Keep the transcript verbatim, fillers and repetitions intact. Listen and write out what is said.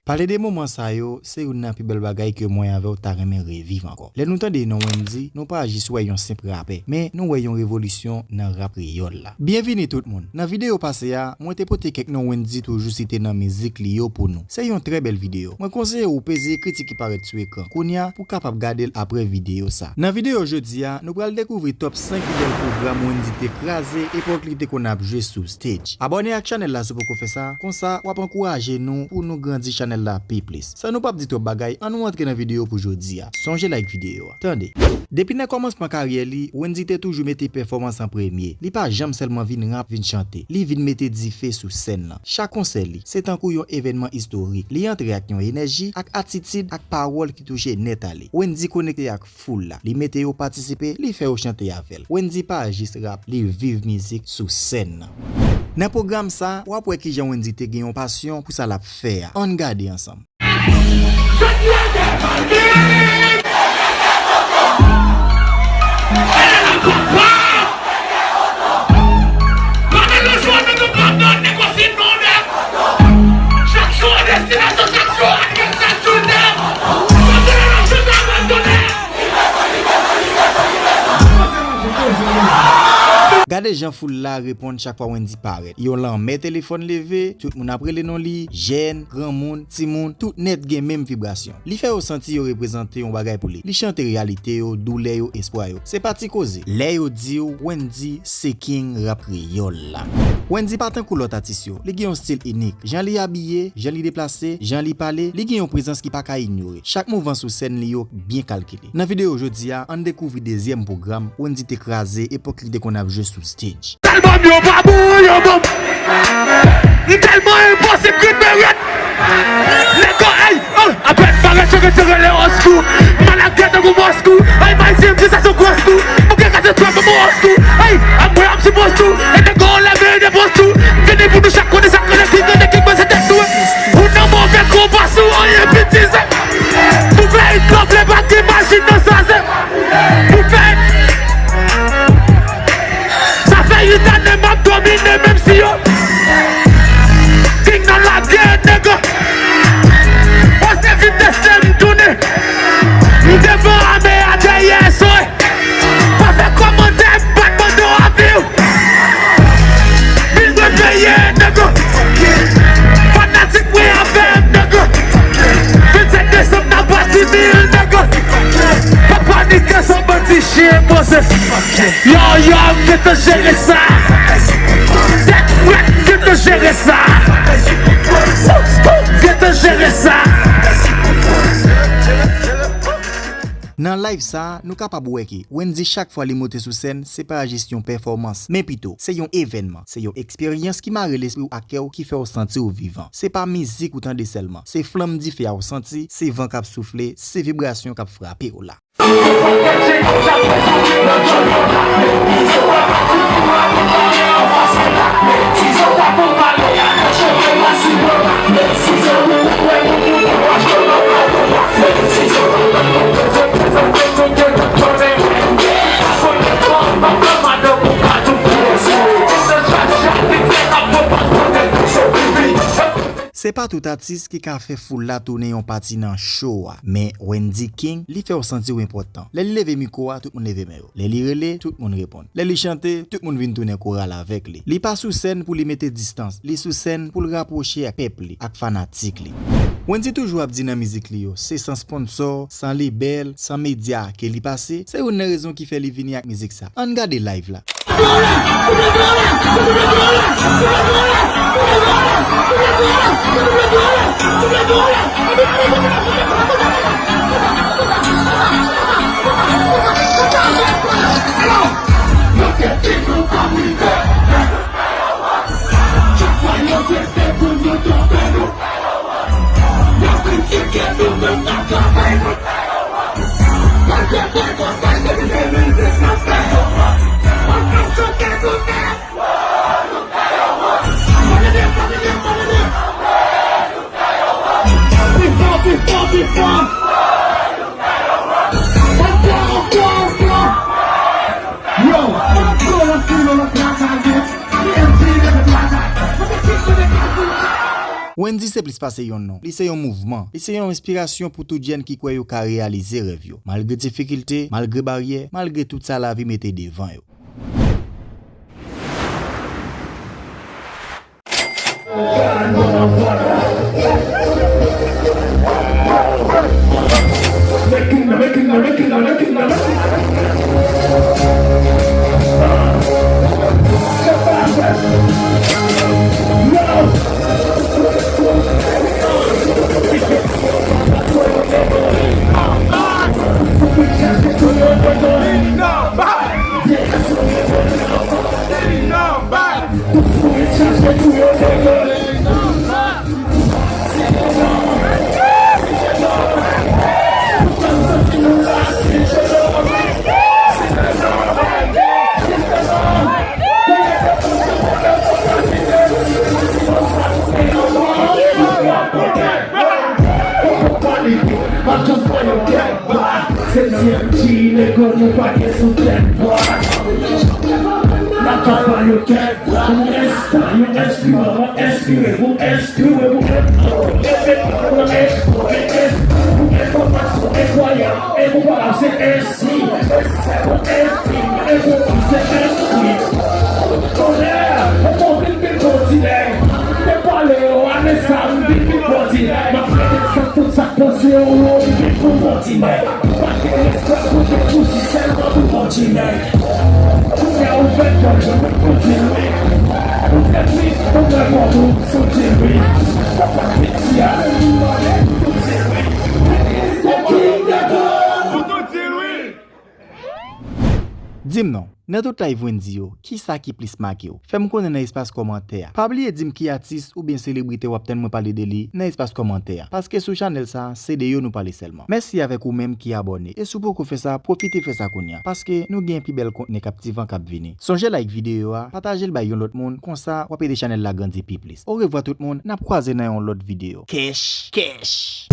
Pale de moman sa yo, se youn nan pi bèl bagay ke mwen avè w ta renmen reviv ankò. Lè nou tande non Wendyy, nou pa jis wè yon senp rapè, men nou wè yon revolisyon nan rap kreyòl la. Byenvini tout moun. Nan videyo pase a, mwen te pote kèk non Wendyy toujou site nan mizik li yo pou nou. Se yon trè bèl videyo. Mwen konseye w peze kritik ki parèt sou ekran kounye a pou w kapab gade l apre videyo sa. Nan videyo jodi a, nou pral dekouvri top senk pi bèl pwogram Wendyy te kraze epòk li te konn ap jwe sou stage. Abòne ak chanèl la si w poko fè sa, konsa w ap ankouraje nou pou nou grandi chanèl la pi plis. San nou p ap di twòp bagay, ann nou antre nan videyo pou jodi a. Sonje like videyo a. Tande. Depi nan kòmansman karyè li, Wendyy te toujou mete pèfòmans an premye. Li pa janm sèlman vin rap, vin chante. Li vin mete dife sou sèn nan. Chak konsè li, se tankou yon evènman istorik. Li antre ak yon enèji, ak atitid, ak pawòl ki touche nèt ale. Wendyy konekte ak foul la. Li mete yo patisipe, li fè yo chante avè l. Wendyy pa jis rap, li viv mizik sou sèn nan. Nan pwogram sa, w ap wè kijan Wendyy te gen yon pasyon pou sa l ap fè a. Ann gade ansanm. Gade jan foul la reponn chak fwa Wendyy parèt. Yon lanmè telefòn leve, tout moun ap rele non li, jèn, granmoun, timoun, tout nèt gen menm vibrasyon. Li fè yo santi yo reprezante yon bagay pou li. Li chante reyalite yo, doulè yo, espwa yo. Se pa ti koze. Lè yo di w Wendyy se king rap kreyòl la. Wendyy pa tankou lòt atis yo. Li gen yon stil inik. Jan li abiye, jan li deplase, jan li pale, li gen yon prezans ki pa ka inyore. Chak mouvman sou sèn li yo byen kalkile. Nan videyo jodi a, ann dekouvri dezyèm pwogram Wendyy te kraze epòk li te konn ap jwe sou stage. Tèlman m yo pa bon, yo bon. M tèlman enposib ki m meret. Nèg yo, ey, oh, apèn parèt yo rete rele oskou. Malak tèt tankou Moskou. Ey, Mayisyen m di sa se gwo skou. Bouke kase twè pou mwen oskou. Ey, ap mwen ap sipòs tou. E nèg yo leve de pòs tou. Vini pou nou chak konnen sa k rele ki konnen ki mwen se tèt nou. Ou nan move konpa sou anyen piti se. Pou fè hip hop le pa gen machin nan sa se. Pou fè. Sa fè uit ane m ap domine menm si yo. King nan lagè nèg. Pase vitès m tounen. M devan ame a dèyè soy. Pa fè kòmantè m pa t mande w avi w. Mil de peye nèg. Fanatik mwen avè m nèg. Vennsèt desanm nan pati mil nèg. Pa panike se yon banti chen poze. Yo yo, gentan jere sa. Tèt frèt, gentan jere sa. Gentan jere sa. Nan live sa, nou kapab wè ke Wendyy chak fwa li monte sou sèn, se pa jis yon pèfòmans, men pito, se yon evènman, se yon eksperyans ki mare lespri w ak kè w ki fè w santi w vivan. Se pa mizik ou tande sèlman, se flanm dife a w santi, se van k ap soufle, se vibrasyon k ap frape w la. Se pa tout atis ki ka fè foul la tounen yon pati nan cho a, men Wendyy King, li fè w santi w enpòtan. Lè li leve mikwo a, tout moun leve men yo. Lè li rele, tout moun reponn. Lè li chante, tout moun vin tounen koral avèk li. Li pa sou sèn pou li mete distans, li sou sèn pou l rapwoche ak pèp li, ak fanatik li. Wendyy toujou ap di nan mizik li yo, se san sponsò, san lebèl, san medya ke li pase, se youn nan rezon ki fè li vini ak mizik sa. Ann gade live la. Wendyy se plis pase yon non. Li se yon mouvman. Li se yon enspirasyon pou tout jèn ki kwè yo ka reyalize rèv yo, malgre difikilte, malgre baryè, malgre tout sa lavi mete devan yo. Se T M G, nèg, nou pa gen sou tèt, bwa. N ap fè yo tèt, bwa. Yon enstan, yon enspirasyon, enspire, pou enspire, pou enspire, pou enspire, pou enfòmasyon enkwayab, e pou pa se ensi, e se pou ensi, e pou se ensi. Kounye a, ou konprann? Kontinye. Te pale yo, ane sa, m vin pi kontinye. M ap rete san tout sa k panse yo, yo vin pou kontinye. Pa gen respè pou te kousi, sèlman pou kontinye. Kounye a, ou fè kòb, ou kontinye. Ou fè pi, ou fè kòb, ou kontinye. Ou pa piti, ale, ou ale, kontinye. It's the king of God. Di m non, nan tout live Wendyy yo, kisa ki plis make w? Fè m konnen nan espas kòmantè a. Pa bliye di m ki atis oubyen selebrite w ap tann mwen pale de li nan espas kòmantè a. Paske sou chanèl sa, se de yo nou pale sèlman. Mèsi avèk ou menm ki abòne. E si w poko fè sa, pwofite fè sa kounye a. Paske nou gen pi bèl kontni kaptivan k ap vini. Sonje like videyo a, pataje l bay yon lòt moun, konsa w ap ede chanèl la grandi pi plis. Orevwa tout moun, n ap kwaze nan yon lòt videyo. Kèch, kèch!